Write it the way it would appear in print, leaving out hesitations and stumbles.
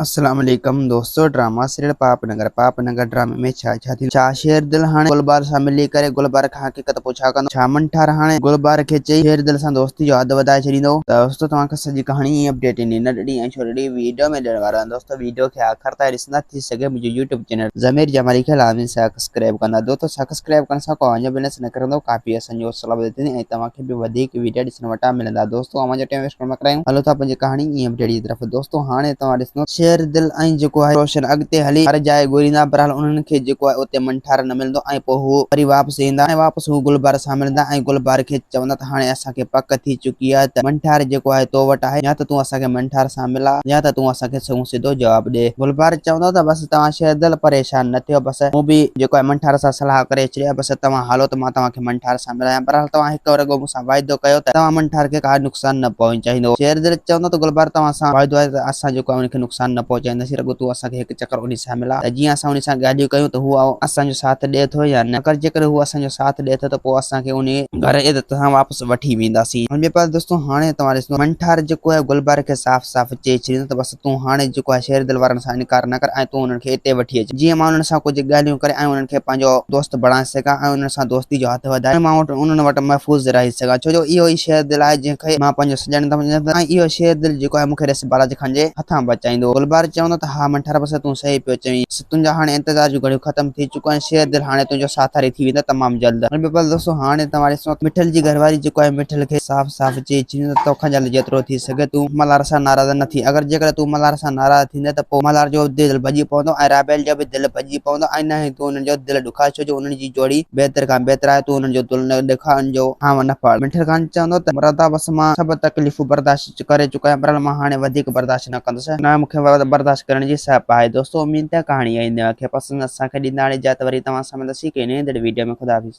السلام عليڪم دوستو ڊراما سيريل پاپ نگر پاپ نگر ڊرامي ۾ ڇا ڇا ٿيندو ڇا شير دل هاڻي گلبار سان ملي ڪري گلبار کان حقيقت پڇا ڪندو ڇا منٺار هاڻي گلبار کي چئي شير دل سان دوستي جو حد وڌائي ڇڏيندو. ته دوستو توهان کي سڄي ڪهاڻي ۽ اپڊيٽ انهي ننڍڙي ۽ ڇوٽڙي ويڊيو ۾ ڏيڻ وارو آهيان دوستو ويڊيو کي آخر تائين ڏسندا ٿي سگهي منهنجو يوٽيوب چينل ضمير جمالي کي لازمي سبسڪرائب ڪندا دوستو سبسڪرائب ڪرڻ سان ڪو اوهان جو بيلنس نه ڪرندو ڪافي اسان جي حوصلا وڌي ٿيندي ۽ توهان کي به وڌيڪ ويڊيا ڏسڻ وٽان ملندا دوستو اوهان جو ٽائيم ويسٽ ڪونه ڪرايون هلو ٿا پنهنجي ڪهاڻي ۽ اپڊيٽ جي طرف دوستو هاڻي توهان ڏسندو شير دل ۽ جيڪو آهي روشن اڳتي هلي هر جاء ڳوليندا بهرحال انهن کي جيڪو آهي اتي منٺار نه ملندو ۽ پوء هو وري واپس ايندا ۽ واپس هو گلبهار سان ملندا ۽ گلبهار کي چوندا ته هاڻي اسان کي پڪ ٿي چڪي آهي ته منٺار جيڪو آهي تو وٽ آهي يا ته تون اسان کي منٺار سان ملاء يا ته تون اسان کي سنئون سڌو جواب ڏي گلبهار چوندو ته بس توهان شير دل پريشان نه ٿيو بس مون به جيڪو آهي منٺار سان صلاح ڪري ڇڏي آهي بس توهان هلو ته مان توهان کي منٺار سان ملايان بهرحال توهان هڪ رڳو مون سان واعدو ڪيو ته توهان منٺار کي ڪا نقصان نه پهچائيندو. شير دل چوندو ته گلبهار توهان سان واعدو آهي ته اسان جيڪو آهي ان کي نقصان نه پهچائينداسين رڳو تون اسان کي هڪ چڪر انهي سان ملاء ته جيئن اسان انهي سان ڳالهيون ڪيون ته هو اسان جو ساٿ ڏئي ٿو يا نه اگر جيڪڏهن هو اسان جو ساٿ ڏئي ٿو ته پوء اسان کي انهي گهر عزت سان واپس وٺي وينداسين. هن ٻئي پاسي دوستو هاڻي توهان ڏسندو منٺار جيڪو آهي گلبهار کي صاف صاف چئي ڇڏيندو ته بس تون هاڻي جيڪو آهي شير دل وارن سان انڪار نه ڪر ۽ تون انهن کي اتي وٺي اچ، جيئن مان انهن سان ڪجهه ڳالهيون ڪري ۽ انهن کي پنهنجو دوست بڻائي سگهان ۽ انهن سان دوستي جو هٿ وڌائي مان انهن وٽ محفوظ رهي سگهان، ڇو جو اهو ئي شير دل آهي جنهن کي مان پنهنجو سڄڻ سمجهندس ۽ اهو شير دل جيڪو آهي مون کي ريس بالاچ خان جي هٿان بچائيندو. گلبهار چوندو ته ها منٺار بس تون صحيح پيو چوين. تنهنجا هاڻي انتظار جون گهڙيون ختم ٿي چڪيون آهن، شير دل هاڻي تنهنجو ساٿاري ٿي ويندو تمام جلد. بلبل دوستو هاڻي توهان ڏسو ته مٺل جي گهرواري جيڪو آهي مٺل کي صاف صاف چئي ڇڏيندو ته توکان جلد جيترو ٿي سگهي تون ملهار سان ناراض نه ٿي اگر جيڪڏهن تون ملهار سان ناراض ٿيندين ته پوء ملهار جو دل ڀڄي پوندو ۽ رابيل جو به دل ڀڄي پوندو ۽ نه ئي تون انهن جو دل ڏکاء ڇو جو انهن جي جوڙي بهتر کان بهتر آهي تون انهن جو دل نه ڏکاء انهن جو هانء نه ڦاڙ. مٺل خان چوندو ته مردا بس مان سڀ تڪليفون برداشت ڪري چڪو آهيان بهرحال مان هاڻي وڌيڪ برداشت نه ڪندس نه مون کي برداشت ڪرڻ جي سهپ آهي دوستو اميد ته ڪهاڻي ايندي کي پسند اسان کي ڏيندا هاڻي اجازت وري توهان سان ملنداسين ڪنهن ايندڙ ويڊيو ۾ خدا حافظ.